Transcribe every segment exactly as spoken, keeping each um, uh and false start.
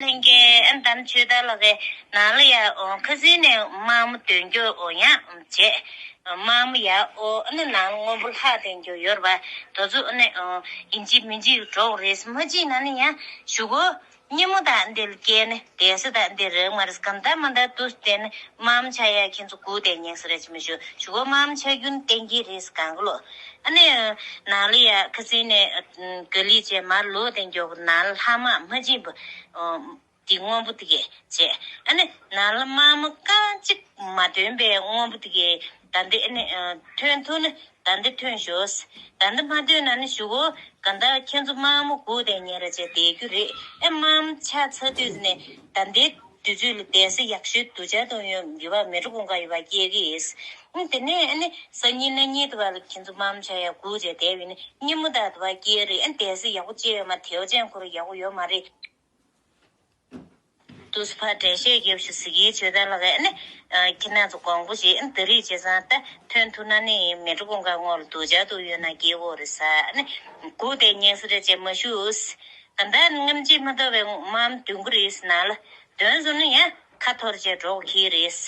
ལྷན་རྒྱས་ཨ་དམ་ཆོས་དར་ལགས་ཀྱི་ནང་ལ་ཡ་ཨོ་ཁ་སང་ནས་དམར་མོ་འདོན་རྒྱུ་ཨོ་ཡ་བྱས། དམར་མོ་ཡ་ཨོ་ཨ་ནི་ནང་ལ་སྔོན་པོ་ལྷག་བསྟན་རྒྱུ་ཡོད་རེད་པ། དེ་ཚོ་ཨ་ནི་ཨོ་ཡིན་གཅིག་མིན་གཅིག་འགྲོ་གི་རེད། མ་གཅིག་ན་ནི་ཡ་གཞུག་གུ་སྙེ་མོ་དང་འདི་ལ་སྐྱེལ་ནི་དེ་སི་དང་འདི་རེད་མ་རེད། གང་ལྟར་མ་ལྟར་དུ་བལྟས་ནི་དམར་མོ་ཆགས་ཡ་ཁྱེད་ཚོ་སྒུག་བསྡད་ཉན་ས་རེད་ཅི་མི་ཞུ། གཞུག་གུ་དམར་མོ་ཆགས་རྒྱུ་ནི་གཏན་འཁེལ་རེད་གང་གི་ལོ། ཨ་ནི་ནང་ལ་ཡ་ཁ་སང་ནས་ག་ལི་བྱས་མར་ལོག་བསྟན་རྒྱུ་ནང་ལ་ལྷག་མ་མ་གཅིག་པ། འདི་སྔོན་པོ་དེ་གས་བྱས། ཨ་ནི་ནང་ལ་དམར་མོ་རྐང་གཅིག་མ་ཐོན་པའི་སྔོན་པོ་དེ་གས་ད་འདི་ཨ་ནི་ཐོན་ཐུབ་ན་ད་འདི་ཐོན་ཤོག་ད་འདི་མ་ཐོན་ན་ནི་གཞུག་གུ་ག་ད་ཁྱེད་ཚོ་དམར་མོ་སྒུག་བསྡད་ཉན་ར་བྱས་བསྡད་རྒྱུ་རེད། ཨེ་དམར་མོ་ཆགས་ཚར་དུས་ནས་ད་འདི་དུས་ཚོད་ལ་བསྡད་ས་ཡག་ཤོས་སྡུག་ཅག་གཏོང་ཡོད་ཡོད་པ་མེ་ཏྲོ་ཀུན་དགའ་ཡོད་པ་སྐྱེལ་གི་ཡིན། ཨ་དེ་ནས་ཨ་ནི་སང་ཉིན་གནངས་ཉིན་དུ་བ་ལ་ཁྱེད་ཚོ་དམར་མོ་ཆགས་ཡ་སྒུག་བྱས་བསྡད་པ་ཡིན་ན་སྙེ་མོ་དག་དུ་བ་སྐྱེལ་རེད། ཨ་བསྡད་ས་ཡག་པོ་ཅི་ཡོད་མ་དེའོ་ཅན་ཁོ་ར་ཡག་པོ་ཡོད་མ་རེད། དུས་ཕར་འགྲེལ་བཤད་རྒྱབ་ཤིག་ཟེར་གྱི་བྱོས་ད་ལ་ག་ནི། ཁྱེད་རང་ཚོ་དགོངས་པ་བཞེས་ཨ་འདི་རིགས་བྱས་ཙང་ད་ཐོན་ཐུབ་ན་ནི་མེ་ཏྲོ་ཀུན་དགའ་ངོ་ལ་སྡུག་ཅག་ཏུ་ཡོད་ན་སྐྱེ་བོ་རེད་ས་ཨ་ནི། སྒུག་བསྡད་ཉན་ས་རེད་ཅེས་མ་ཞུས། ད་ལྟ་རྔམ་བརྗིད་མ་ཐོབ་པའི་དམར་མོ་འདོན་གི་རེད་ཟེར་ན་ལ་འདོན་སོང་ན་ཡང་ཁ་འཐོར་བྱས་འགྲོ་གི་རེད་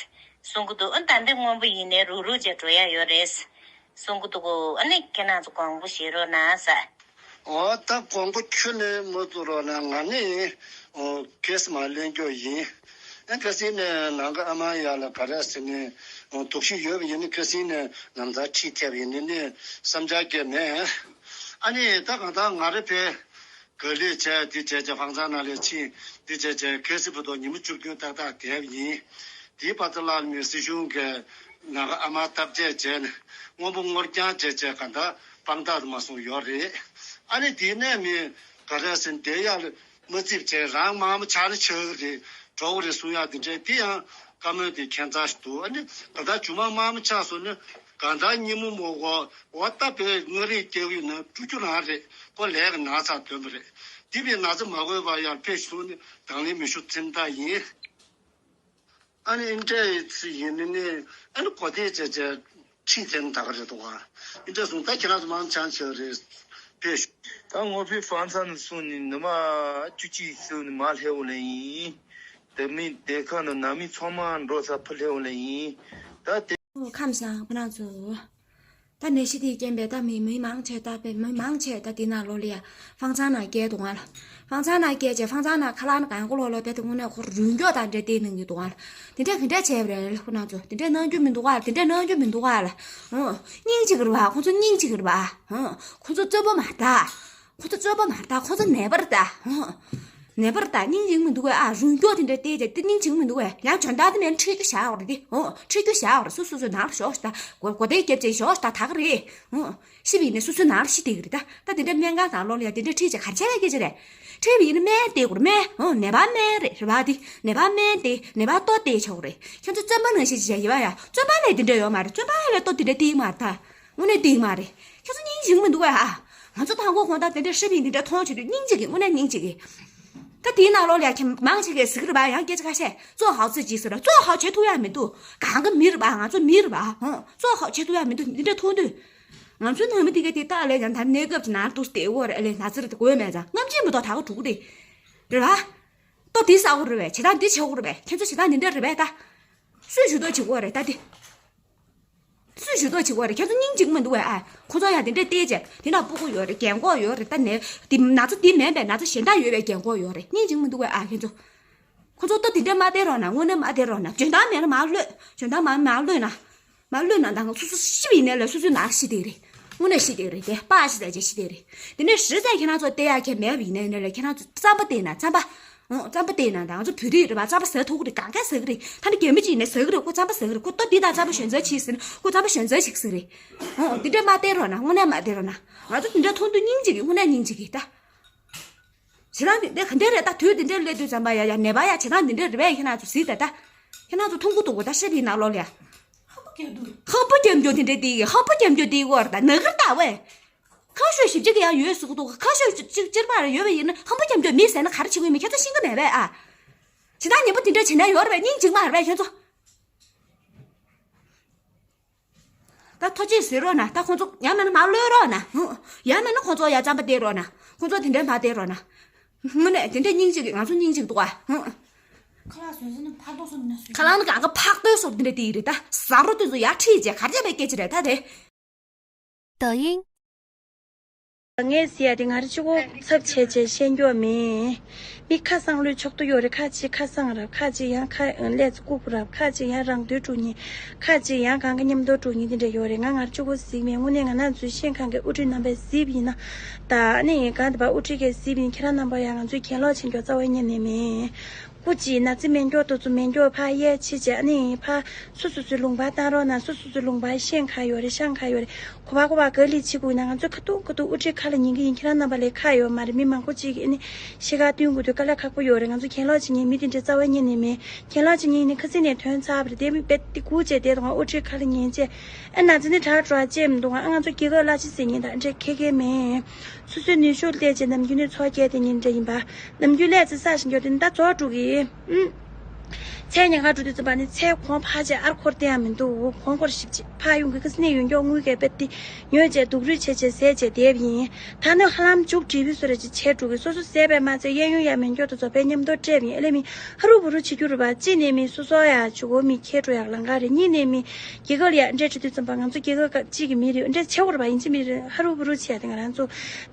གསུང་གི་འདུག་ཨ་ད་འདི་སྔོན་པོ་ཡིན་ནའི་རུག་རུག་བྱས་འགྲོ་ཡ་ཡོད་རེད། གསུང་གི་འདུག་ཨ་ནི་ཁྱེད་རང་ཚོ་དགོངས་པ་བཞེས་རོགས་གནང་ཟེར། འོ་ད་དགོངས་པ་ཁྱོན་ནས་མ་བཙུགས་རོགས་གནང་། ང་ནི་འོ་གེ་སི་མ་ལེན་རྒྱུ་ཡིན། ཨ་ཁ་སང་ནས་ནང་གི་ཨ་མ་ཡ་ལ་ག་རེ་ཟེར་ནས་འོ་དོགས་གཞི་ཡོད་པ་ཡིན་ན་ཁ་སང་ནས་ལམ་སང་ཁྲིད་ཐེབས་ཡིན་ནི་ནི་བསམ་འཆར་གྱི་མེད། ཨ་ནི་ད་གང་ལྟར་ང་རེ་ཕེ་ག་ལེ་བྱས་དེ་བྱས་བྱས་ཧྥང་ཚང་ནང་ལ་ཕྱིན་དེ་བྱས་བྱས་གལ་སྲིད་བུ་དོ་ཉི་མ་བཅུ་བདུན་ཏག་ཏག་བསྡད་པ་ཡིན། དེའི་བར་དུ་ལ་ནི་སྲིད་གཞུང་གི་ནང་གི་ཨ་མ་བརྟག་དཔྱད་བྱས་ནས་སྔོན་པོ་སྔོ་རྐྱང་བྱས་བྱས་ག་འདྲ་དཔང་རྟགས་མ་སོང་ཡོད་རེད། ཨ་ནི་དེའི་ནས་མི་ག་རེ་ཟེར་བསྡད་ཡག་ལ་མ་རྩིབ་བྱས་རང་དམར་མོ་ཆགས་ན་ཆགས་གི་རེད་འགྲོ་གི་རེད་གསུང་ཡག་དེ་འདྲས་དེ་ཡང་བཀའ་མོལ་དེ་ཁྱད་མཚར་ཞིག་འདུག་ཨ་ནི་ག་འདྲ་ཇོ་མོ་དམར་མོ་ཆགས་སོང་ན་ག་འདྲ་སྙེ་མོ་མོ་གོ་འོ་ད་བས་མངའ་རིས་སྐྱེ་གི་ན་སྤྲུལ་རྒྱུ་རང་རེད། ཁོ་ལས་ཀྱི་ན་ཚ་ཐོན་པ་རེད། དེ་བས་ན་ཚ་མ་དགོས་པ་ཡར་ཕེབས་ཤོག་ནི་དང་ལེན་མི་ཞུ་ཚིམ་ཐག་ཡིན། ཨ་ནི་ཨིན་ཏྲེ་ཡི་ཚི་ཡིན་ནི་ནི་ཨ་ནི་གོ་དེ་བྱས་བྱས་ཁྲིད་དེ་ནི་ད་ག་རེད་འདུག་ག་ཨིན་ཏྲེ་སོང་ད་ཁྱེད་རང་ཚོ་མང་ཆང་ཆེ་བ་རེད་ཕེབས་ཤོག་ད་ངོ་ཕི་ཧྥང་ཚང་ནས་སོང་ནི་ནུ་མ་བཅུ་གཅིག་སོང་ནི་མ་སླེབས་འོང་ལེ་ཡིན། དེ་མི་དེ་ཁ་ནས་ནང་མི་ཚང་མ་འགྲོ་ས་ཕུ་སླེབས་འོང་ལེ་ཡིན། ད་དེ། ཁམས་བཟང་ཁོ་རང་ཚོ། ད་ནད་གཞི་དེའི་རྐྱེན་པས་ད་མི་མི་མང་ཆེ་ད་པའི་མི་མང་ཆེ་ད་དེ་ནང་ལོགས་ལ་ཡ་ཧྥང་ཚང་ནང་བསྐྱལ་འདུག་ང་ལ། ཧྥང་ཚང་ནང་བསྐྱལ་རྗེས་ཧྥང་ཚང་ནང་ཁ་ལག་ནི་གང་གོ་ལོག་ལོག་དེ་དེ་དངོས་གནས་ཁོ་རུལ་མགྱོགས་དང་འདྲེ་དེ་གནང་གི་འདུག་ང་ལ། དེ་འདྲ་ག་འདྲ་བྱས་པ་རེད་ཁོ་རང་ཚོ་དེ་འདྲ་གནང་རྒྱུ་མི་འདུག་ག་དེ་འདྲ་གནང་རྒྱུ་མི་འདུག་ག་ལ། ཧུང་། སྙིང་རྗེ་གི་རེད་བ། ཁོ་ཚོ་སྙིང་རྗེ་གི་རེད་བ། ཧུང་། ཁོ་ཚོ་རྩོད་པོ་མ་རེད་ད། ཁོ་ཚོ་རྩོད་པ་མ་རེད་ད། ཁོ་ཚོ་ནད་པ་རེད་ད། ཧུང་། ནད་པ་རེད་ད། སྙིང་རྗེ་མི་འདུག་གས། ཨ་རུང་སྐྱོ་དེ་འདྲ་བལྟས་ཏེ་དེ་སྙིང་རྗེ་མི་འདུག་གས། ཡང་འཇོན་ཐང་དེ་མེད་ན་ཁྲིད་རྒྱུ་བཞག་ཡོད་རེད་དེ། ཧུང་། ཁྲིད་རྒྱུ་བཞག་ཡོད་རེད། སོ་སོ་སོ་ནང་ལ་ཞོག་ཤི་ད། གོ་གོ་དེ་རྒྱབ་ཅེས་ཞོག་ཤི་ད་ད་ག་རེད། ཧུང་། ཤི་བ་ཡིན་ན་སོ་སོའི་ནང་ལ་ཤི་བསྡད་ཀྱི་རེད་ད། ད་དེ་འདྲ་སྨན་ཁང་དང་ལོགས་ལ་ཡང་དེ་འདྲ་ཁྲིད་ཅེས་ག་རེ་བྱས་ཡ་སྐད་ཆ་རེད། ཁྲིད་པ་ཡིན་ན་སྨན་བལྟས་དགོས་རེད་སྨན། ཧུང་། ནད་པ་སྨན་རེད་རེད་བ་དེ། ནད་པ་སྨན་དེ་ནད་པ་ལྟོ་བལྟས་ཆོག་གི་རེད། ཁྱོད་ཚོ་བཙོན་པ་ནང་བཞིན་བྱས་ཡིན་བ་ཡ། བཙོན་པ་ལས་དེ་འདྲ་ཡོད་མ་རེད། བཙོན་པ་ལས་ལྟོ་དེ་འདྲ་བལྟས་ཀྱི་མ་རེད་ད། དངོས་གནས་བསྟན་མ་རེད། ཁྱེད་ཚོ་སྙིང་རྗེ་མི་འདུག་གས། ང་ཚོ་དང་པོ་གང་ལྟར་དེ་འདྲའི་ཧྲི་ཕིང་དེ་འདྲ་མཐོང་བྱེད་དུས་སྙིང་རྗེ་གི། དངོས་གནས་སྙིང་རྗེ་གི། ད་དེའི་ནང་ལོགས་ལ་ཡ་ཁྱེད་མང་ཆེ་གས་ཟིག་རེད་པ། ཡང་སྐད་ཆ་ཁ་ཤས་ཙོ་ཧའོ་ཙི་ཅིག་ཟེར་ར། ཙོ་ཧའོ་བྱེད་ཐུབ་ཡ་མི་འདུག་གང་གི་མི་རེད་པ། ང་ཚོ་མི་རེད་པ། ཧང་། ཙོ་ཧའོ་བྱེད་ཐུབ་ཡ་མི་འདུག་འདི་འདྲ་མཐོང་དུས། ང་ཚོའི་ནང་མི་དེ་གས་དེ་ལྟག་ལས་ཀྱང་ད་གནས་སྐབས་ཀྱི་ནང་དུ་བསྡད་ཡོད་རེད། ཨ་ལས་ན་ཚ་རེད་དེ་དགོས་མེད་ཙང་རྔམ་བརྗིད་མི་ཐོག་ད་ག་དྲུག་རེད། རེད་པ། ལྟོ་འདི་ཟ་དགོས་རེད་པས། བྱེད་སྟངས་འདི་བྱེད་དགོས་རེད་པས། ཁྱེད་ཚོ་བྱེད་སྟངས་འདི་འདྲ་རེད་པས་ད། སུས་ཞུ་གཏུག་བྱེད་དགོས་རེད་ད་དེ། སུས་ཞུ་གཏུག་བྱེད་དགོས་རེད། ཁྱེད་ཚོ་སྙིང་རྗེ་མི་འདུག་གས། ཨ། ཁོ་ཚོ་ཡང་དེ་འདྲས་བལྟས་བྱས་དེ་འདྲ་སྤུ་གུ་ཡོད་རེད། རྒན་གོག་ཡོད་རེད། ད་ནས་དེ་ན་ཚ་དེ་མིན་པའི་ན་ཚ་གཞན་དག་ཡོད་པའི་རྒན་གོག་ཡོད་རེད། སྙིང་རྗེ་མི་འདུག་གས། ཨ། ཁྱེད་ཚོ། ཁོ་ཚོ་ལྟོ་དེ་འདྲས་མ་བསྟན་རོགས་གནང་། དངོས་གནས་མ་བསྟན་རོགས་གནང་། འཇོན་ཐང་མེད་ན་མ་གློད། འཇོན་ཐང་མ་མ་གློད་ན། མ་གློད་ན་ད་ང་སོ་སོ་ཤི་བའི་ནས་ལ་སོ་སོའི་ནང་ཤི་དེ་རེད། དངོས་གནས་ཤི་དེ་རེད་དེ། པ་ཤི་ཟེར་བྱས་ཤི་དེ་རེད། དེ་ནས་ཧྲི་ཟེར་ཁྱེད་རང་ཚོ་བལྟས་ཡག་གི་མེད་པའི་ནས་ལ་ཁྱེད་རང་ཚོ་རྩམ་པ་བལྟས་ན་རྩམ་པ། ཨོ། རྩམ་པ་བལྟས་ན་ད་ང་ཚོ་བོད་རིགས་རེད་པ། རྩམ་པ་ཟ་གི་རེད། གང་ག་ཟ་གི་རེད། ད་ནི་རྒན་མོ་ཅིག་ཡིན་ན་ཟ་གི་རེད། ཁོ་རྩམ་པ་ཟ་གི་རེད། ཁོ་ལྟོ་འདི་དང་རྩམ་པ་ཞོན་ཟ་ཆི་ཟེར་ན་ཁོ་རྩམ་པ་ཞོན་ཟ་ཞིག་ཟེར་རེད། ཨོ། འདི་འདྲ་མ་བལྟས་རོགས་གནང་། དངོས་གནས་མ་བལྟས་རོགས་གནང་། ང་ཚོ་འདི་འདྲ་མཐོང་དུས་སྙིང་རྗེ་གི། དངོས་གནས་སྙིང་རྗེ་གི་ད། ཞེ་སྡང་དེ་འདྲ་ག་འདྲ་རེད། ད་དུས་དེ་འདྲ་སླེབས་དུས་ཙམ་པ་ཡ་ཡ་ནད་པ་ཡ་བྱེད་སྟངས་འདི་འདྲ་རེད་པས། ཁྱེད་རང་ཚོ་གཟིགས་ད་ད། ཁྱེད་རང་ཚོ་མཐོང་གི་འདུག་གོ་ད་ཧྲི་ཕིང་ནང་ལོགས་ལ་ཡ། ཧམ་པ་རྒྱབ་འཇོག་དེ་འདྲ་དེ་གི། ཧམ་པ་རྒྱབ་འཇོག་དེ་གོ་ར་ད་ན་གི་ར་ད་ཝེ། ཁ་ཤོས་ཞིབ་འཇུག་གི་ཡང་ཡོད་ཟེར་གི་འདུག་ཁ་ཤོས་ཅིག་ཅིག་ཅིག་མ་རེད། ཡོད་པ་ཡིན་ན་ཧམ་པ་རྒྱབ་འཇོག་མི་ཟེར་ན་ག་རེ་བྱེད་དགོས་མིན་ཁྱེད་ཚོ་ཤེས་ཀྱི་མེད་པས་ཨ། ཇི་ལྟར་ཉེས་པོ་དེ་འདྲ་བྱེད་ན་ཡོད་རེད་པས། སྙིང་རྗེ་མ་རེད་པས་ཁྱེད་ཚོ། ད་ཐོ་ཅིག་ཟེར་རོགས་གནང་། ད་ཁོང་ཚོ་ཡང་མིན་ན་མ་གློད་རོགས་གནང་། ཧུ། ཡང་མིན་ན་ཁོང་ཚོ་ཡ་རྩམ་པ་སྟེར་རོགས་གནང་། ཁོང་ཚོ་དེ་འདྲ་མ་སྟེར་རོགས་གནང་། དངོས་གནས་དེ་འདྲ་སྙིང་རྗེ་གི། ང་ཚོ་སྙིང་རྗེ་གི་འདུག་ག་ཧུང་། ཁ་ལག་བཟོས་ཟིན་ན་ཕག་ཏོ་སོ་ནི་ན་སོ། ཁ་ལག་ནི་གང་ག་ཕག་ཏོའི་སོ་འདི་འདྲ་དེ་ཡི་རེད། ད་ཟ་རོ་དེ་ཚོ་ཡར་ཁྲིད་བྱས་གར་བྱས་པའི་སྐད་ཆ་རེད་ད་དེ།抖音。 ངས་ཟེར་ཡ་དེ་ང་རང་གཅིག་པོ་ཚབ་བྱས་བྱས་བཤད་འགྱོ་མིན། མི་ཁ་གསང་ལོས་ཆོག་ཏུ་ཡོད་རེད། ཁ་ཅིག་ཁ་གསང་རབ། ཁ་ཅིག་ཡང་ཁ་ལས་ལྐུགས་རབ། ཁ་ཅིག་ཡང་རང་དོན་སྒྲུབ་མཁན། ཁ་ཅིག་ཡང་གང་ག་མཉམ་དུ་སྒྲུབ་མཁན་དེ་འདྲ་ཡོད་རེད། ང་ང་རང་གཅིག་པོ་གཟིགས་མིན། དངོས་གནས་ང་རང་ཚོའི་ཤེས་མཁན་གྱི་དབུ་ཁྲིད་རྣམ་པས་གཟིགས་པ་ཡིན་ན། ད་ནི་གང་དེ་པ་དབུ་ཁྲིད་ཀྱིས་གཟིགས་པ་ཡིན། ཁྱེད་རང་རྣམ་པ་ཡང་ང་ཚོའི་གྱེན་ལོག་བྱེད་འགྱོ་རྩ་བ་ཉིད་ནས་མིན། སྐུ་མཁྱེན། ན་ཚ་མེད་མགྱོགས་དུ་ཚུ་མེད་མགྱོགས་ཕར་གཡས་ཕྱིན་བྱས། ཨ་ནི་ཕར་སོ་སོ་སོའི་ལུང་པར་བཏང་རོགས་གནང་། སོ་སོ་སོའི་ལུང་པར་ཤེས་མཁན་ཡོད་རེད། ཤེས་མཁན་ཡོད་རེད། གོ་བ་གོ་བ་ག་ལེར་བྱེད་དགོས་ན། ང་ཚོ་ཁ་ཐུག་ཁ་ཐུག་དབུ་ཁྲིད་ཁ་ལ་ཉན་གྱི་ཡིན། ཁྱེད་རང་རྣམ་པ་ལས་ཁག་ཡོད་མ་རེད། མི་མང་པོ་ཅིག་གིས་ཨ་ནི་ཤེས་ཁ་སྟོན་དགོས་དུས་དཀའ་ལས་ཁག་པོ་ཡོད་རེད། ང་ཚོ་གྱེན་ལོག་བྱེད་མཁན་མི་དེ་འདྲ་རྩ་བ་ཉིད་ནས་མེད། གྱེན་ལོག་བྱེད་མཁན་ཡིན་ན་ཁ་སང་ནས་ཐོན་ཚར་བ་རེད། དེ་མི་དཔེ་དེ་སྒུག་བྱས་བསྡད་དུས་དབུ་ཁྲིད་ཁ་ལ་ཉན་བྱས། ཨ་ན་ཚ་ནི་དྲག་དྲག་བྱས་མི་འདུག་ཨ་ང་ཚོ་རྒྱལ་ཁབ་གླ་ཆ་ཟེར་མཁན་དང་འདྲ་ཁེ་ཁེ་མེད། སོ་སོའི་ནུས་ཤུགས་བསླད་བྱས་ནམ་རྒྱུན་ནས་ཚོགས་བརྒྱབ་དེ་ཉིན་འདྲ་ཡིན་པ། ནམ་རྒྱུན་ལས་ཚེ་ས་ཞིང་འགྱོ་དེ་ད་རྫོགས་འགྲོ་གི། ཨུམ། ཚལ་ཉག་ག་འགྲོ་དུས་ཙམ་པ་ནི་ཚལ་གོང་འཕར་བྱས་ཨར་འཁོར་བསྟན་ཡ་མི་འདུག་གོང་འཁོར་ཞིབ་ཅིག་ཕར་ཡོང་གི། ཁ་སང་ནས་ཡོང་མགྱོགས་དངུལ་གས་དཔེ་དེ་ཉོས་བྱས་སྡུག་རུས་བྱས་བྱས་ཟས་བྱས་བསྡད་པ་ཡིན། ད་ནི་ཧ་ལམ་མཇུག་སྒྲིལ་བུ་སོ་རེ་ཅིག་བྱས་འགྲོ་གི། སོ་སོ་ཟས་པས་མ་ཚད་གཡས་གཡོན་ཡ་མི་འགྱོ་དུས་ཚོ་དཔེ་མཉམ་དུ་སྤྲད་པ་ཡིན། ཨ་ལས་མི་ཧ་རུ་བུ་རུ་བྱེད་རྒྱུ་རེད་པ། གཅིག་ནས་མི་སོ་སོ་ཡ་ཇུ་གོ་མི་ཁྱེར་འགྲོ་ཡག་ལང་ག་རེད། གཉིས་ནས་མི་རྒྱལ་ཁབ་ལ་ཡ་འདྲ་བྱེད་དུས་ཙམ་པ་ང་ཚོ་རྒྱལ་ཁབ་གཅིག་གི་མི་རེད། འདྲ་བྱེད་དགོས་རེད་པ། ཡིན་གཅིག་མིན་གཅིག་ཧ་རུ་བུ་རུ་བྱེད་ཡ་དེ་ང་རང་ཚོ་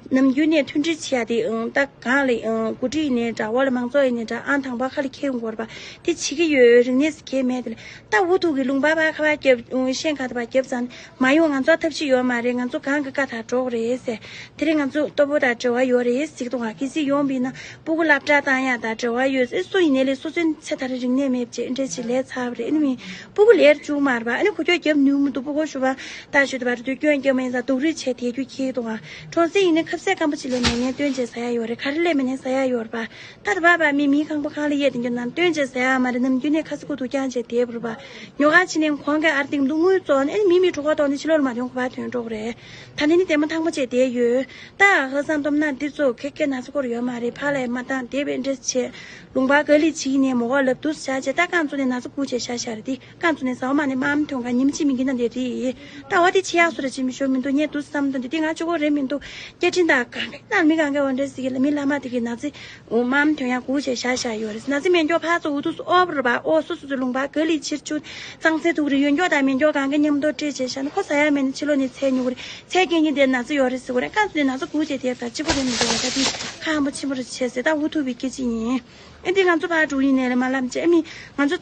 ནམ་རྒྱུན་ནས་མཐུན་སྒྲིལ་བྱེད་ཡ་དེ། ཨང་། ད་གང་ལས། ཨང་། འགོ་ཁྲིད་ཡིན་ནའི་འདྲ། འོག་ལ་མང་ཚོགས་ཡིན་ནའི་འདྲ། ཨང་། དང་པ་ཁ་ལ་འཁྱེར་དགོས་རེད་པ། དེ་བྱེད་ཀྱི་ཡོད། རིག་གནས་སུ་འཁྱེར་མེད་དེ་ལ། ད་འུ་ཐུག་གི་ལུང་པ་པ་ཁ་པ་རྒྱབ། ཨང་། ཤེས་མཁན་དེ་པ་རྒྱབ་ཙང་མ་ཡོང་། ང་ཚོ་ཐབས་ཤེས་ཡོད་མ་རེད། ང་ཚོ་གང་གི་བཀའ་ལྟར་འགྲོ་དགོས་རེད་ཟེར། དེ་རིང་ང་ཚོ་ལྟོ་ཕོ་དང་འབྲེལ་བ་ཡོད་རེད་ཟེར་གི་འདུག་ག་གལ་སྲིད་ཡོང་བ་ཡིན་ན་སྤུ་གུ་སློབ་གྲྭ་བཏང་ཡག་དང་འབྲེལ་བ་ཡོད་ཟེར། སུ་ཡིན་ནའི་ལས་སོ་སོའི་ཚེ་ཐག་རིང་ནས་མེད་པ་བྱས་འདྲ་ཅིག་ལས་ཚར་བ་རེད། ཨ་ནི་མི་སྤུ་གུ་ལས་བཅུག་མ་རེད་པ། ཨ་ནི་འགུལ་སྐྱོད་རྒྱབ་ནུས་མི་འདུག་སྤུ་གུ་ཞུ་བ་ད་ཞུ་དུ་བར་དུ་སྐྱོན་རྒྱབ་མ་ཡིན་ཙང་སྡུག་རུས་བྱས་དེ་རྒྱུ་ཁྱེར་གི་འདུག་ག་གྲོང་གསེབ་ཡིན་ནའི་ཁ་ཟས་སྐམ་པོ་ཅིག་ལས་མེད་ནའི་སྟོན་བྱས་ཟ་ཡག་ཡོད་རེད། ག་རེ་ལས་མེད་ནའི་ཟ་ཡག་ཡོད་རེད་པ། ད་ད་བ་བ་མི་མི་ཁང་པ་ཁང་ལ་གཡས་དེ་འགྱོ་ན་སྟོན་བྱས་ཟ་ཡག་མ་རེད། ནམ་རྒྱུན་ནས་ཁ་ཟས་ཁུ་དུ་རྐྱང་བྱས་བསྡད་པ་རེད་པ། ཉོ་ག་ཕྱིན་ནས་གོང་གི་ཨར་ཏིང་འདུག་དངུལ་བཙོག་ནས། ཨ་ནི་མི་མི་གྲོད་ཁོག་ལྟོགས་ནས་ཕྱི་ལོགས་ལ་མ་ཐོན་གོ་བ་ཐོན་འགྲོ་གི་རེད། ད་ནི་ནི་དེ་མ་ཐང་པོ་བྱས་བསྡད་ཡོད། ད་ཧ་སང་སྟོབས་ན་འདི་ཚོ་ཁེ་ཁེ་ན་ཚ་སྐོར་ཡོད་མ་རེད། ཕར་ལ་ཡ་མ་བཏང་བསྡད་པའི་འདྲ་བྱས། ལུང་པ་ག་ལི་བྱིས་ནས་མོ་གོ་ལབ་དུས་བྱ་བྱས། ད་རྐང་བཙུགས་ནས་ན་ཚ་སྒུག་བྱས་བཞག་བཞག་རེད། དེ་རྐང་བཙུགས་ནས་ཟ་བ་མ་ནས་མ་མ་ཐོན་ག་ཉིན་གཅིག་མི་འགྱིན་ན་འདི་རེད། ད་འོ་དེ་ཆེ་ཡག་སུ་ར་ཅི་མི་ཤོར་མི་འདུག་ངས་དུས་བསམ་དོན་དེ་དེ་ང་གཅིག་པོ་རེད་མི་འདུག་སྐད་འཕྲིན་དང་གང་ག་ན་མི་གང་ག་འོ་འདྲ་ཟིག་གི་ལ་མི་ལ་མ་དེ་གི་ན་ཚ་འོ་མ་མ་ཐོན་ཡག་སྒུག་བྱས་བཞག་བཞག་ཡོད་རེད། ན་ཚ་མེད་མགྱོགས་ཕར་ཚུར་འུ་ཐུག་སུ་ཨོ་བ་རུ་བ་ཨོ་སུ་སུ་སུ་ལུང་པ་ག་ལི་ཕྱིར་ཆུ་གཙང་སེལ་ཐུག་རེད། ཡོད་མགྱོགས་དང་མེད་མགྱོགས་གང་ག་མཉམ་དུ་སྤྲད་བྱས་བཞག་ན་ཁོ་ཟ་ཡག་མེད་ན་ཕྱི་ལོགས་ནས་ཚལ་ཉོ་གི་རེད། ཚལ་སྐྱེལ་མཁན་དེ་ན་ཚ་ཡོད་རེད་ཟེར་གི་རེད། རྐང་བཙུགས་ནས་ན་ཚ་སྒུག་བྱས་དེ་ད་གཅིག་པོ་རེད་མི་འདུག་ད་དེ་ཁག་པོ་ཆེན་པོ་རེད་བྱས་ཟེར། ད་འུ་ཐུག་པའི་སྐད་ཆ་ཡིན། ཨེ་འདི་ང་ཚོ་ཕར་འགྲོ་ཡིན་ནའི་ལ་མ་ལབ་བྱས། ཨ་མི་ང་ཚོ་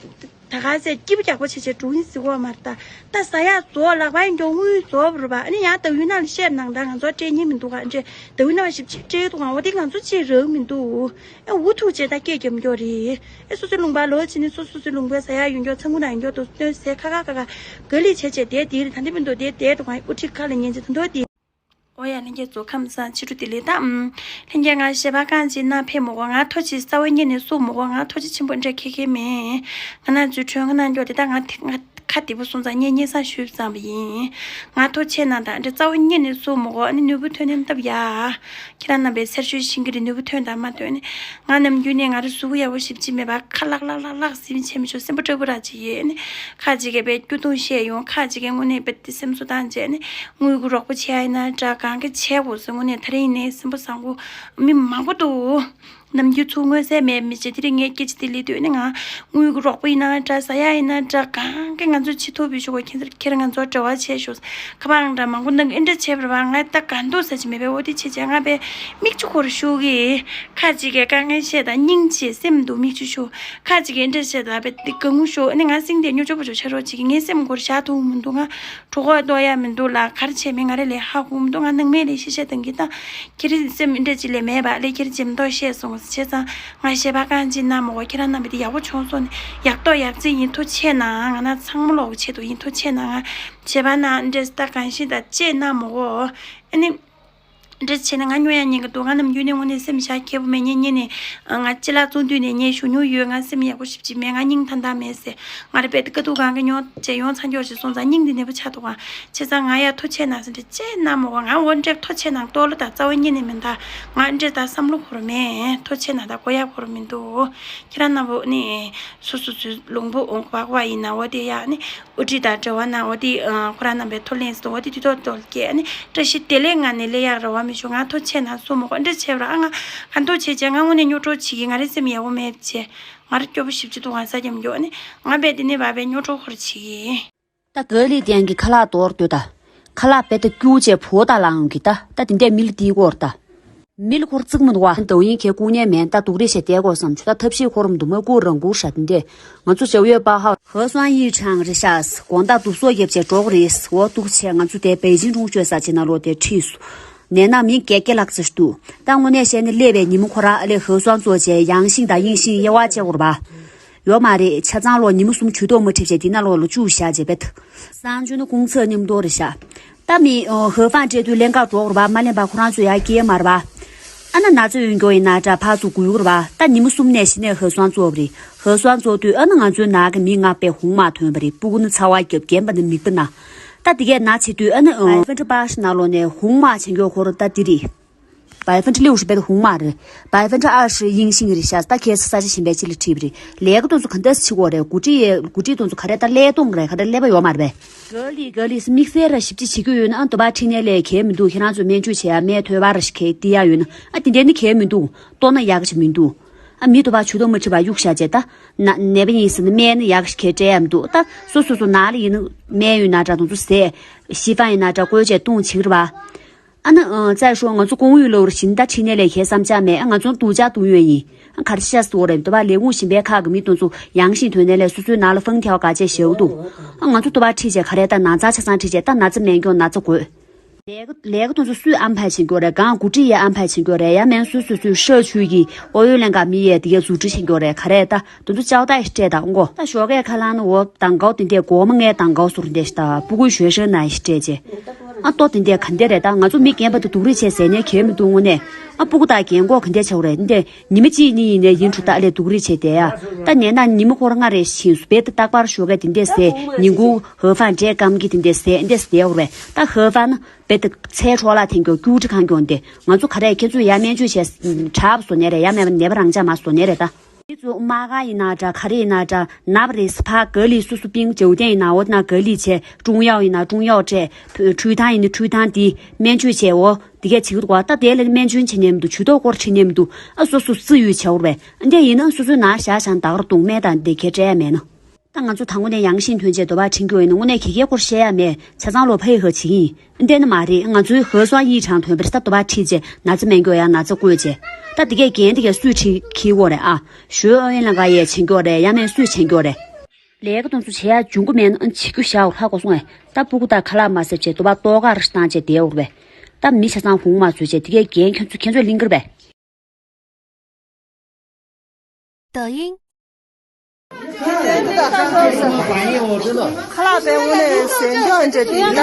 ད་ག་ཟེ་སྐྱིད་པོ་རྒྱག་པོ་བྱས་བྱས་འགྲོ་ཡིན་ཟེར་གོ་མ་རེད། ད་ད་ཟ་ཡག་རྫོགས། ལག་པ་ཡིན་ཀྱང་དངུལ་རྫོགས་པ་རེད་པ། ཨ་ནི་ཡང་ཟླ་བའི་ནང་ལ་བཤད་ནང་ད་ང་ཚོ་སྤྲད་ཉེན་མི་འདུག་ག་འདྲེ་ཟླ་བའི་ནང་ཞིབ་ཅིག་སྤྲད་འདུག་ག་འོ་དེ་ང་ཚོ་ཅིག་རག་མི་འདུག་ཨེ་འུ་ཐུག་བྱས་ད་སྐད་རྒྱབ་མགྱོགས་རེད། ཨེ་སོ་སོའི་ལུང་པ་ལོག་ཕྱིན་ནས་སོ་སོ་སོའི་ལུང་པའི་ཟ་ཡག་ཡོད་མགྱོགས་ཚང་ཁུ་ན་ཡོད་མགྱོགས་དུ་སྟོན་ཟས་ཁ་ཁ་ཁ་ཁ་ག་ལི་བྱས་བྱས་བསྡད་དེ་རེད། ད་འདི་མི་འདུག་བསྡད་བསྡད་འདུག་ག་དབུ་ཁྲིད་ཁ་ལ་ཉན་བྱས་ད་འདུག་བསྡད། ཨོ་ཡ་ལྷན་རྒྱས་ཚོ་ཁམས་བཟང་། ཕྱི་དྲོ་བདེ་ལེགས་དང་། ལྷན་རྒྱས་ང་ཞལ་པར་རྐང་གཅིག་གནང་ཕེབས་མི་དགོས། ང་ཐུགས་རྗེ་རྩ་བ་ཉིད་ནས་གསུང་མི་དགོས། ང་ཐུགས་རྗེ་ཆེན་པོ་འདྲ་ཁེ་ཁེ་མེད། ང་ན་ཚོའི་གྲོས་ཁ་གནང་རྒྱུ་དེ་ད་ང་ང་ཁ་བདེ་པོ་སོང་ཙང་ངས་སྙན་སེང་ཞུས་ཙམ་པ་ཡིན། ང་ཐུགས་རྗེ་གནང་དང་འདྲ་རྩ་བ་ཉིད་ནས་གསུང་མི་དགོས། ཨ་ནི་ནོར་བུ་ཐོན་ནས་སྟབས་ཡག་ཁྱེད་རང་རྣམ་པས་གསལ་བརྗོད་ཤེས་ཀྱི་རེད། ནོར་བུ་ཐོན་དང་མ་ཐོན་ནི། ང་ནམ་རྒྱུན་ནས་ང་རང་གཟུགས་པོ་ཡག་པོ་ཞེ་པོ་ཅིག་མེད་པ། ཁ་ལག་ལག་ལག་ལག་ཟིན་བྱས་མི་ཆོག་སེམས་པ་སྐྲག་པོ་ར་ཅིག་ཡོད་ནི། ཁ་ཅིག་གིས་དཔེ་སྐྱོ་གདུང་བཤད་ཡོང་། ཁ་ཅིག་གིས་དངོས་གནས་དཔེ་དེ་སེམས་གསོ་བཏང་བྱས་ནི། དངུལ་གྱི་རོགས་པ་བྱེད་ཡ་ཡིན་ན་འདྲ། གང་ག་བྱེད་དགོས་ཟེར། དངོས་གནས་ད་རེས་ཡིན་ནའི་སེམས་པ་བཟང་པོ་མི་མང་པོ་འདུག་ནམ་རྒྱུན་ཚུར་མངོན་གསལ་མེད་མི་བྱེད། དེ་རིང་ངས་སྐད་ཆ་དེ་ལས་ལྟོས་ནི། ང་དངུལ་གྱི་རོགས་པ་ཡིན་ན་འདྲ། ཟ་ཡ་ཡིན་ན་འདྲ། གང་ག་ང་ཚོས་བྱེད་ཐུབ་པའི་ཤོག་གོ་ཁྱེད་ཁྱེད་ང་ཚོར་འབྲེལ་བ་བྱས་ཤོག་ཁ་པར་འདྲ་མང་པོ་གནང་གི་ཨེ་འདྲ་བྱས་པ་རེད་པ། ང་ད་ག་འདུག་ཟེར་གྱི་མེད་པས། འོ་དེ་བྱས་བྱས་ང་དཔེ་མིག་ཆུ་ཁོར་ཤུགས་ཀྱིས། ཁ་ཅིག་གིས་དཀའ་ངལ་བཤད་དང་སྙིང་རྗེ་སེམས་འདུག་མིག་ཆུ་ཤོར། ཁ་ཅིག་གིས་འདྲ་བཤད་དང་དཔེ་དགའ་ངུ་ཤོར། ཨ་ནི་ང་སེང་དེ་སྨྱོ་ཆོག་པོ་ཆོག་ཆ་རོགས་ཅིག་གིས་ངའི་སེམས་ཁོར་བཞག་ཐུབ་མི་འདུག་ང་གྲོད་ཁོག་ལྟོགས་ཡ་མི་འདུག་ལ། ག་རེ་བྱས་མིན་ང་རེ་ལས་ཧ་གོ་མི་འདུག་ང་ནང་མི་ལས་ཤེས་བཤད་གཏོང་གི་ད། ཁྱེད་རིགས་སེམས་འདྲ་ཅིག་ལས་མེད་པ་ལས། ཁྱེད་རིགས་ཇེ་མ་གཏོགས་བཤད་སོང་བྱས་ཙང་ང་ཞལ་པར་རྐང་གཅིག་གནང་མ་དགོས། ཁྱེད་རང་རྣམ་པ་དེ་ཡག་པོ་བྱུང་སོང་ནས་ཡག་ཏོག་ཡག་རྩེ་ཡིན། ཐུགས་རྗེ་གནང་། ང་ན་ཚང་མ་ལོག་ཆེད་དུ་ཡིན། ཐུགས་རྗེ་གནང་། ང་ཞལ་པར་ནང་འདྲ་ད་གང་ཤེས་ད་ཅེས་གནང་མ་དགོས། ཨ་ནི། འདྲ་བྱས་ན་ང་སྨྱོ་ཡ་ཉན་གི་འདུག་ང་ནམ་རྒྱུན་ནས་དངོས་གནས་སེམས་ཤ་ཁྱེད་པོ་མེད་ཉན་ཉན་ནས། ང་ཅི་ལ་བཙོང་དུས་ནས་ཉན་ཞུ་མྱོང་ཡོད། ང་སེམས་ཡག་པོ་ཞིབ་ཅིག་མེད། ང་སྙིང་ཐང་ཐང་མེད་ཟེར། ང་རེ་དཔེ་དཀའ་སྡུག་གང་གི་མྱོང་བྱས་ཡོང་ཚ་འགྱོག་ཞིག་སོང་ཙང་སྙིང་འདི་ནས་པོ་ཆགས་འདུག་ག་བྱས་ཙང་ང་ཡ་ཐུགས་རྗེ་གནང་ཟེར་འདྲ་ཅེས་གནང་མ་དགོས། ང་འོ་འདྲ་ཐུགས་རྗེ་གནང་ལྟོ་ལོ་དང་རྩ་བ་ཉིད་ནས་མི་འདའ། ང་འདྲ་ད་བསམ་བློ་འཁོར་མེད། ཐུགས་རྗེ་གནང་ད་གོ་ཡ་འཁོར་མི་འདུག་ཁྱེད་རང་རྣམ་པོ་ནི་སོ་སོ་སོའི་ལུང་པོ་འོང་བག་བ་ཡིན་ན་འོ་དེ་ཡ་ནི་དབུ་ཁྲིད་དང་འབྲེལ་བ་ན་འོ་དེ་ཁོ་རང་རྣམ་པའི་ཐུགས་ལན་ཟེར་འོ་དེ་དུས་ཐོག་ཏོ་ལ་སྐྱེས་ནི་བཀྲ་ཤིས་བདེ་ལེགས་ངང་ནས་སླེབས་ཡག་རེ་བ། མི་ཞུ་ང་ཐོ་ཆེ་ན་སོ་མོ་གོ་འདྲ་ཆེ་བ་ར་ཨ་ང་ང་ཐོ་ཆེ་ཆེ་ང་དངོས་གནས་ཉོ་གྲོ་བྱེད་ཀྱི་ང་རེ་སེམས་ཡག་པོ་མེད་ཆེ། ང་རེ་སྐྱོ་པོ་ཞིབ་ཅི་ཐུག་ང་ས་རྒྱམ་མགྱོགས་ནི་ང་བས་དེ་ནས་བ་བས་ཉོ་གྲོ་ཁོར་བྱེད་ཀྱི། ད་ག་ལི་དེང་གི་ཁ་ལག་དོར་འདོད་ད། ཁ་ལག་བེད་ད་སྐྱུར་བྱས་བོ་ད་ལངས་ཀྱི་ད་ད་དེ་འདྲས་མི་ལ་དེའི་སྐོར་ད། མི་ལ་ཁོར་བརྩིགས་མི་འདུག་བ། ཏའུ་ཡིན་ཁྱེད་སྐུ་ཉལ་མེད་ད་སྡུག་རེ་བྱས་བསྡད་དགོས་བསམ་བྱུང་ད་ཐབས་ཤེས་ཁོ་རམ་དུ་མ་བཀུར་རང་བཀུར་ཤ་དེ་འདྲས། ང་ཚོ་ཞབས་གཡོན་པ་ཧ་ཧེ་སོང་ཡིག་ཆང་རེ་ཤག་དགོང་དག་དུབ་སོ་རྒྱབ་བྱས་འགྲོ་གི་རེད་འོ་འདུག་བྱས་ང་ཚོ་དེ་པེ་ཅིན་ཁྲུང་ཆོས་ས་ཆེ་ན་ལོ་དེ་ཁྲིད་སོ། ནས་ན་མི་སྐད་སྐད་ལག་ཙིག་འདུག་ད་དངོས་གནས་བཤད་ན་སླེབས་པའི་ཉིན་མོ་ཁོ་ར་ཨ་ལེ་ཧེ་སོང་ཚོ་བྱས་ཡང་ཤིང་དང་ཡིན་ཤིང་དབྱེ་བ་བཅད་དགོས་རེད་པ། ཡོད་མ་རེད་ཆ་ཚང་ལོ་ཉི་མ་གསུམ་ཇུས་གཏོགས་མ་ཁྲིད་བྱས་དེ་ན་ལོ་ལོ་བཅུ་བཞག་བྱས་བེད། སང་ཇུ་ནི་གུང་ཚེགས་མཉམ་དུ་རེད་ཤག་ད་མི་ཧེ་ཧྥང་སྤྲད་དུས་ལེན་ག་འགྲོ་དགོས་རེད་པ་མ་ལེན་པ་ཁོ་རང་ཚོ་ཡར་སྐྱེལ་མ་རེད་པ། ཨ་ན་ན་ཚ་ཡོད་མགྱོགས་ཡིན་ན་འདྲ་ཕར་ཚུར་སྒུལ་དགོས་རེད་པ་ད་ཉི་མ་གསུམ་ནས་གཞི་ནས་ཧེ་སོང་ཚོ་བ་རེད་ཧེ་སོང་ཚོ་དུས་ཨ་ན་ང་ཚོའི་ནག་གི་མི་ལྔ་པས་ཧུང་མ་ཐོན་པ་རེད་སྤུ་གུ་ནི་ཚ་བ་རྒྱབ་རྒན་པ་ནི་མིག་པ་ན། ད་དེ་གས་ན་བྱེད་དུས་ཨ་ན་ཨ་ཧྥན་ཁྲི་པ་ཤི་ན་ལོ་ནས་ཧུང་མ་བྱེད་མགྱོགས་ཁོ་ར་ད་དེ་རེད། བའི་ཧྥན་ཁྲི་ལེའུ་ཧྲི་བེད་ཧུང་མ་རེད། བའི་ཧྥན་ཁྲི་ཨ་ཧྲི་དབྱིངས་ཤིང་རེད་ཤག་ད་ཁྱེད་ས་ཆ་གཞན་པའི་ཅི་ལ་ཁྲིད་པ་རེད། ལས་ཀ་དེ་ཚོ་ག་འདྲ་བྱེད་དགོས་རེད། འགོ་ཁྲིད་ཡས་འགོ་ཁྲིད་དེ་ཚོ་ག་རེ་ད་ཀླད་སྟོང་རེད་ག་རེ་ཀླད་པ་ཡོད་མ་རེད་པས། ག་ལི་ག་ལི་སི་དམིགས་བསལ་ར་ཞིབ་ཅི་བྱེད་རྒྱུ་ཡོད་ན་ཨ་དུ་བ་ཁྲིད་ནས་ལས་གལ་མི་འདུག་ཁྱེད་རང་ཚོ་སྨན་བཅོས་བྱེད་ཡ་སྨན་ཐོས་པ་ར་ཞིག་གལ་ཏི་ཡ་ཡོད་ན་ཨ་དེ་འདྲས་ནི་གལ་མི་འདུག་ལྟོ་ན་ཡག་གི་ཅི་མི་འདུག་ཨ་མི་དུ་བ་ཇུས་གཏོགས་མ་ཁྲིད་པ་གཡུག་བཞག་བྱས་ད་ན་ནད་པ་ཡིན་ཟེར་ན་སྨན་ནི་ཡག་གི་ཅི་གལ་སྤྲད་ཡ་མི་འདུག་ད་སོ་སོ་སོ་ན་ལ་ཡིན་ན་སྨན་ཡོད་ན་འདྲ་དུ་ཚོ་ཟས་ཤི་ཧྥན་ཡིན་ན་འདྲ་བསྐོལ་བྱས་བཏུང་བྱེད་ཀྱི་རེད་པ། ཨ་ནི་ཨ་ཙེ་ཧྲོ་ང་ཚོ་ཀོང་ཡུལ་ལོར་བཞིན་ད་ཁྲིད་ནས་ལས་ཁའི་བསམ་འཆར་མེད་ཨ་ང་ཚོ་འདུག་ཅག་འདུག་ཡོད་ཡིན་ཨ་གར་ཤ་སོ་རེད་འདུག་པ་ལས་ཁུངས་གཞན་པའི་ཁག་གི་མི་དེ་ཚོ་ཡང་ཤིང་ཐོན་ནས་ལས་སོ་སོའི་ནང་ལ་ཧྥང་ཐལ་ག་ཅེ་ཞེའུ་འདུག་ཨ་ང་ཚོ་འདུག་པ་ཁྲིད་བྱས་ག་རེ་ད་ན་ཚ་ཆ་ཚང་ཁྲིད་བྱས་ད་ན་ཚ་སྨན་སྐྱོང་ན་ཚ་དགོས། ལས་ཀ་ལས་ཀ་དེ་ཚོ་སུས་ཨམ་ཕ་བྱེད་མགྱོགས་རེད་གང་འགོ་ཁྲིད་ཡས་ཨམ་ཕ་བྱེད་མགྱོགས་རེད་ཡ་མེན་སོ་སོ་སོའི་ཧྲ་ཆུ་གི་ཨོ་ཡོད་ལེན་ག་མི་ཡས་དེ་གས་ཟུ་ཁྲི་བྱེད་མགྱོགས་རེད་ག་རེ་ད། དེ་ཚོ་ཅའོ་ཏ་ཡི་སྤྲད་དང་མགོ་ད་ཞོགས་ཀས་ཁ་ལང་ནི་འོ་དང་གའོ་དེ་འདྲས་སྒོ་མ་ངའི་དང་གའོ་ཟུར་འདྲས་ཤི་ད་སྤུ་གུའི་ཞོད་ཤོད་ན་ཡི་སྤྲད་ཅེ། ཨ་ལྟོ་དེ་འདྲས་ག་འདྲས་རེད་ད་ང་ཚོ་མི་རྒན་པ་དེ་སྡུག་རུས་བྱས་ཟས་ནས་གལ་མི་འདུག་དངོས་གནས། ཨ་སྤུ་གུ་དག་རྒན་གོག་ག་འདྲས་ཆགས་རེད་འདྲས་ཉི་མ་གཅིག་གཉིས་ཡིན་ནས་ཡིན་འགྲོ་ད་ལས་སྡུག་རུས་བྱས་བསྡད་ཡ། ད་ཉལ་ན་ཉི་མ་འཁོར་ལྔ་རེ་ཕྱིན་སུ་བེད་རྟག་པར་ཞོགས་ཀས་དེ་འདྲས་ཟས་ཉིན་གུང་ཧོ་ཧྥང་འདྲས་སྐམ་གི་དེ་འདྲས་ཟས་འདྲས་བསྡད་ཡོད་རེད་ད་ཧོ་ཧྥང་ན། དཔེ་དེ་ཚལ་འཕྲོ་བརླག་འཐེན་མགྱོགས་རྒྱུག་ཁྲི་གང་མགྱོགས་འདི་ང་ཚོ་ག་རེ་ཁྱེད་ཚོས་ཡར་སྨན་བཅོས་བྱས་དྲག་བཟོ་ནས་རེད་ཡ་མེད་པ་ནད་པ་རང་འཇགས་མ་བཟོ་ནས་རེད་ད། ཁྱེད་ཚོ་དམག་སྒར་ཡིན་ན་འདྲ་ག་རེ་ཡིན་ན་འདྲ་ནབ་རེད་ཕ་ག་ལི་སུ་སུ་པིང་ཇོ་ཏན་ཡིན་ན་འོ་ན་ག་ལི་བྱས་ཀྲུང་ཡའོ་ཡིན་ན་ཀྲུང་ཡའོ་སྤྲད་ཁྲུས་ཐང་ཡིན་ན་ཁྲུས་ཐང་འདི་སྨན་བཅོས་བྱས་འོ་འདི་གས་བྱེད་ཀྱི་འདུག་བ་ད་དེ་ལ་སྨན་བཅོས་བྱེད་ཉན་མི་འདུག་ཇུས་གཏོགས་སྐོར་བྱེད་ཉན་མི་འདུག་ཨ་སོ་སོ་སུ་ཡོད་བྱ་བར་བས་འདི་ཡིན་ན་སོ་སོའི་ནང་བཞག་བཞག་ད་གར་གཏོང་སྨན་དང་འདི་གས་སྤྲད་ཡ་མེད་ན། ད་ང་ཚོ་དང་པོ་ནས་ཡང་ཤིང་ཐོན་ཆེད་དོ་བ་ཁྲིན་གྱོ་ཡིན་དངོས་གནས་གི་གེ་སྐོར་བཤད་ཡ་མེད་ཆ་ཚང་ལོ་ཕ་ཡི་ཧ་ཆི་ཡིན་འདྲེ་ནི་མ་རེད་ང་ཚོའི་ཧ་སོང་ཡིག་གྲངས་ཐོན་པར་ད་དོ་བ་ཁྲིད་ཆེད་ན་ཚ་སྨན་གྱོ་ཡ་ན་ཚ་བཀོད་ཆེད་ད་དེ་གས་རྒན་དེ་གས་སུས་ཁྲིད་ཁྱི་གོ་རེད་ཨ་ཞོའི་ཨོ་ཡན་ལ་ག་ཡས་ཆེན་གྱོ་རེད་ཡ་མེད་སུས་ཆེན་གྱོ་རེད། ལས་ཀ་དུང་སུ་བྱེད་ཡ་འཇུང་གི་མེད་ན་ཨ་ཆི་རྒྱུ་བཞག་ཧ་གོ་སོང་ངས་ད་སྤུ་གུ་ད་ཁ་ལག་མ་ཟེར་ཆེད་དོ་བ་ལྟོ་ག་ར་བཏང་ཆེད་དེ་འུར་བས་ད་མི་ཆ་ཚང་ཧུང་མ་བཟོས་ཆེད་དེ་གས་རྒན་ཁྱོད་ཚོ་ཁྱེད་ཚོས་གླིང་གིར་བས། 抖音。 ཁ་ལག་པའི་དབུ་ནས་ཟན་ཀྱང་འདྲ་དེ་ཡིན་ན།